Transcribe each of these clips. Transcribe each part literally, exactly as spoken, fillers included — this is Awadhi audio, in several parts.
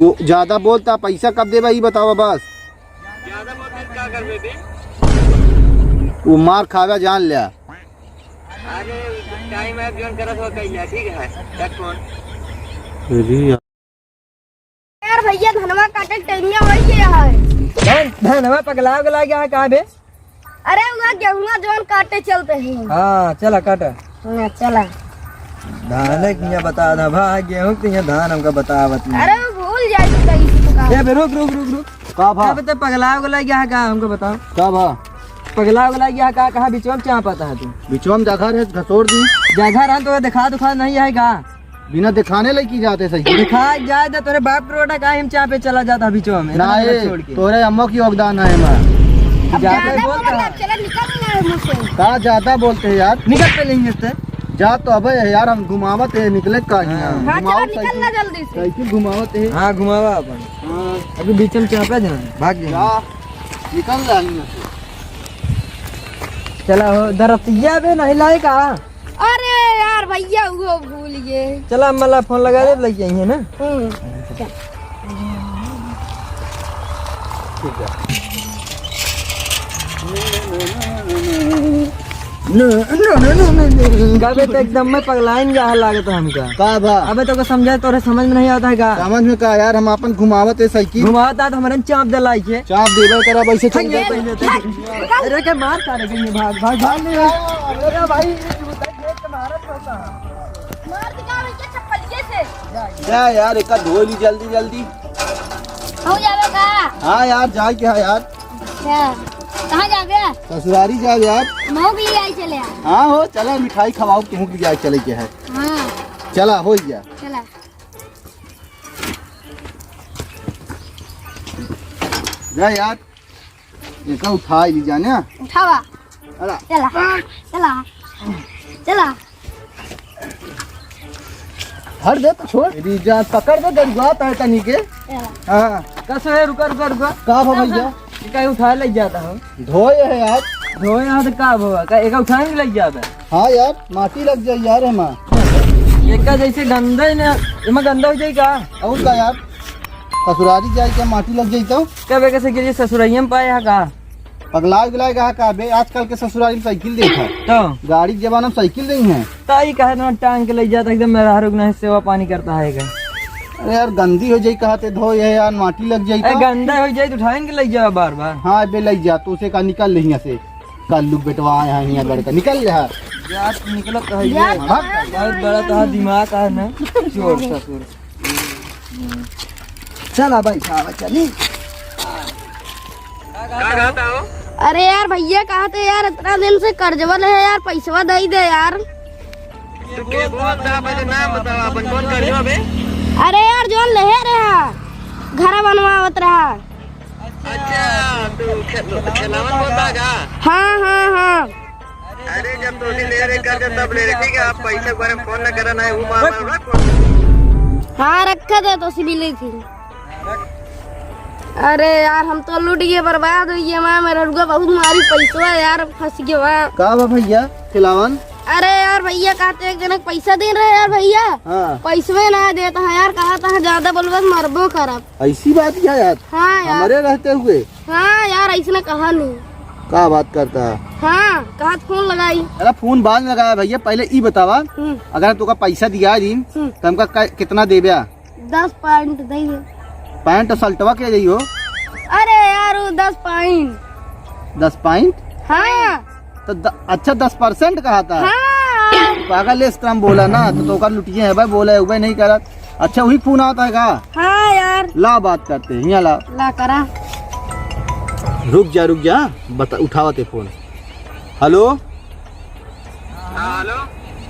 वो ज्यादा बोलता, पैसा कब देबा, ई बतावा बस। ज्यादा बोलता, का करबे बे? वो मार खावा, जान ल्या। अरे, टाइम है, जोन करत हो, कइला, ठीक है, रख फोन। अरे यार। यार भैया, धनवा काटे के टाइमिया होइ गया है। धन-, धनवा पगला उगला गया है का बे? अरे, वहाँ गेहुआ जोन काटे चलते हैं। हाँ, चला काटा। हाँ, चला। धान के यहाँ बता दा, भा, गेहूँ के यहाँ धान हमका बतावत नहीं। अरे, वो भूल जाए तो कहीं से तो कहा। ए बे, रुक, रुक, रुक, रुक। का भा? अबे तो पगला उगला गया है का, हमको बताओ। का भा? पगला उगला गया है का, कहाँ बिचवा में चापत है तू? बिचवा में जगह रहे, घसोर दी। जगह रहे तो दिखा दुखा नहीं है का? बिना दिखाने लइकी जाते सही। दिखा जाए तो तोरे बाप के रोटा काहे हम चापे चला जाता बिचवा में, इतना ना, जगह ए, छोड़ के। तोरे अम्मा की योगदान है एमा। अब जाते ज्यादा बोलता बोलता है। चला निकल ना है मुझसे। का ज्यादा बोलते हैं यार? निकल पे नहीं हंसते। जा तो अबे यार, हम घुमावत है, निकले का ही हाँ। ना। हाँ, घुमाओ चला निकल साइकिल। ना जल्दी से। साइकिल घुमावत है। हाँ, घुमावा अपन। हाँ। अभी बीच में चापे जाना, भाग जाना। जा, निकल जा यहाँ से। चला हो, दरतिया बे नहीं लाए का? अरे यार भैया, वो भूल गए। चला, अम्मा ला फोन लगा दे, लइके आई है ना। हम्म। ठीक है। न, न, न, न, न। कबे तो एकदम में पगलाइन जहाँ लागत है हमका। का भा? अबे तो को समझा, तोरे समझ में नहीं आता है का? समझ में का यार, हम अपन घुमावत है साइकिल। घुमावत है तो हमरे चाप दे लाइके। चाप देबे करा, वैसे चल थक गए जाते हैं। पहले तो। अरे के मार का रे, भाग, भाग, भाग। अरे भाई, ये जूता देख के मारत होता। मार दिखा भैया चप्पलिए से। जा यार, एका धो ली जल्दी जल्दी। हो जावे का? हाँ यार, जाए के है यार। अच्छा, कहाँ जावे? ससुरारी जाए यार। मऊ भी ले आई चले यार। हाँ हो, चला मिठाई खवाओ, तुहू की जाए चले के है। हाँ। चला, हो गया। चला। जा यार। एका उठा ली जाने। उठावा। अला। चला, चला, चला। हट दे तो छोड़। मेरी जान, पकड़ दे गरुआ तार तनी के। चला। हाँ। कस है, रुका, रुका, रुका। का भा भैया? ये कहीं उठा ले जाता हो। धोए है यार। धोए यहाँ तो का भवा? का एका उठाएंगे ले जाता? हाँ यार, माटी लग जाई यार एमा। एका जैसे गंदा ही ना, एमा गंदा हो जाई का? और का यार, ससुरारी जाए के माटी लग जाई तो? कबे कैसे गिरी ससुराइया में पाए है का? पगला उगला गया का बे? आजकल के ससुरारी में साइकिल देखा। तो? गाड़ी के जमाना में साइकिल नहीं है। तो ई कहे तो टांग के ले जाता एकदम मेहरारू के नहीं सेवा पानी करता है का? अरे यार गंदी हो जाई कहते धो ये यार माटी लग जाई ए, तो। गंदा हो जाई तो उठाएंगे ले जाओ बार बार। हाँ बे ले जा, तू से का निकल रही से। कल्लू बेटवा आया है यहाँ लड़का, निकल रहा। यार निकलत तो है ये। यार, बहुत बड़ा तो दिमाग है ना। चोर ससुर। चला भाई, चला, चली। का कहता हो? अरे यार भैया, कहते यार, इतना दिन से कर्जवा ले है यार, पैसवा दे दे यार। तू के बोलता, पहले नाम बताओ अपन, कौन कर्जवा बे? अरे यार, जोन ले रहा, घर बनवावत रहा। अच्छा, तू खे-, खेलावन बोलता का? हाँ, हाँ, हाँ। अरे, जब तोसी ले रहे कर्जा, तब ले रहे, ठीक है? आप पैसा के बारे में फोन न करा, ना है, वो मार, मार, मार, फोन। हाँ, रखा दे, तोसी मिली थी। अरे यार, हम तो लूट गए, बर्बाद हो गए, माँ, मेरा रुआ बहुत मारी पैसवा यार, फंस गए वहाँ। का बा भैया, खिलावन? अरे यार, भैया कहते एक जने के पैसा दे रहे यार, भैया। हाँ। पैसवे ना देता है यार, कहता है ज्यादा बोलबे तो मरबो करब। ऐसी बात क्या यार? हाँ यार। हमारे रहते हुए? हाँ यार, ऐसने कहा नहीं। का बात करता है? हाँ, कहा तो फोन लगाई। अरे फोन बाद में लगाया भैया, पहले ई बतावा, हम्म। अगर हम तोका पैसा दिया दिन, हम्म। तो हमका कै-, कितना देब्या? दस पॉइंट दे दे। पैंट और शर्टवा के जाइयो? अरे यार, वो दस पॉइंट। दस पॉइंट? हाँ। तो द-, अच्छा, दस परसेंट कहा था। हाँ। पागल, इस तरह बोला ना, तो तोका लुटिए है भाई, बोले उबे नहीं करत। अच्छा, वही फोन आवत है का? हाँ यार। ला, बात करते हैं, यहाँ ला। ला करा। रुक जा, रुक जा, बता, उठावत है फोन। हेलो। हाँ, हेलो।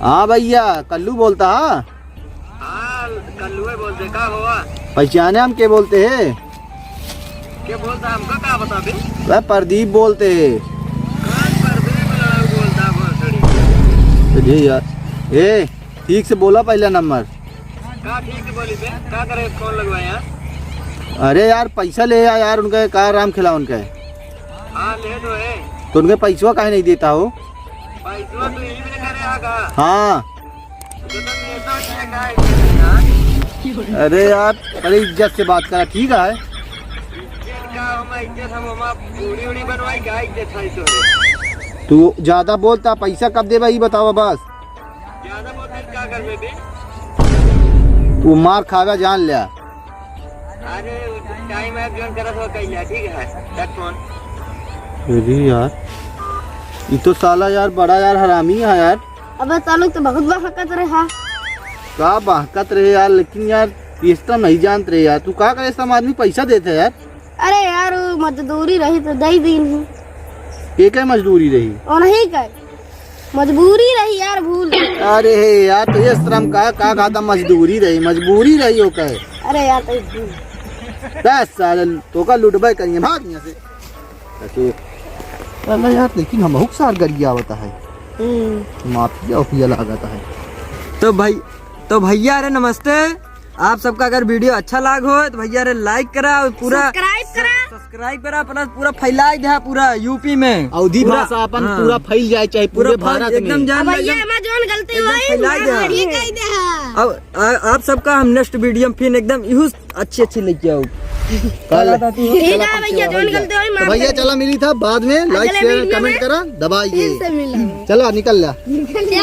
हाँ भैया, कल्लू बोलता है? हाँ, कल्लुए बोलते, का हुआ? पहचाने हम के बोलते हैं? के बोलता, हमका का बता बे? वह प्रदीप बोलते हैं। कौन प्रदीप लड़ाऊ बोलता, भोसड़ी? तो जी यार, ए, ठीक से बोला पहला नंबर। का ठीक से बोली बे? का करे फोन लगवाया? अरे यार, पैसा ले आ यार, उनका का राम खेला उनका है। हाँ, ले तो है। तो उनके पैसवा काहे नहीं देता हो? पैसवा तो यही में करे आगा। हाँ। तो तुम लेता है का है यार? अरे यार, अरे इज्जत से बात करा, ठीक है? इज्जत का हम, इज्जत हम, हम आप पूरी उड़ी बनवाई का, इज्जत है तो। तू ज्यादा बोलता, पैसा कब देबा, ई बतावा बस। ज्यादा बोलते हैं, क्या करबे बे? तू मार खावा, जान लिया। अरे, टाइम है, जोन करत हो कइला, ठीक है, रख फोन। अरे यार, ई तो साला यार बड़ा यार हरामी है यार। अबे सालू तो बहुत बहकत रहे हा। का बहकत रहे यार, लेकिन यार ये सब नहीं जानत रहे यार। तू का करे, सब आदमी पैसा देते यार। अरे यार, वो मजदूरी रही तो दे दीन ही। के के मजदूरी रही? वो नहीं कर, मजबूरी रही यार, भूल। अरे हे यार, तो ये श्रम का, का कहा था, मजदूरी रही, मजबूरी रही हो कहे। अरे यार, तो भूल। बस साले, तो का लुटबे करिए, भाग यहाँ से। अरे यार, लेकिन हम बहुत सार गरिया होता है। हम्म। माफिया उफिया लागत है। तो भाई, तो भैया रे नमस्ते, आप सबका अगर वीडियो अच्छा लाग हो तो भैया रे लाइक करा और पूरा subscribe करा। Subscribe करा, plus पूरा फैलाई दे पूरा यूपी में। अवधी पूरा, भाषा अपन हाँ। पूरा फैल जाए, चाहे पूरा पूरे फैल, भारत एकदम में। जान अब भैया, लगे। एमा जौन गलती एकदम होई, फैलाई दे। मार ये कह दे हा। अब आ, आप सबका हम नेक्स्ट वीडियो में फिर एकदम इहू अच्छी अच्छी लेके आओ। कल। ठीक है भैया, जौन गलती होई, तो माफ भैया कर दे। चला मिली था बाद में, like, अगले share, वीडियो comment में करा, दबाइए। फिर से मिलेंगे। चला निकल ला। निकल जा।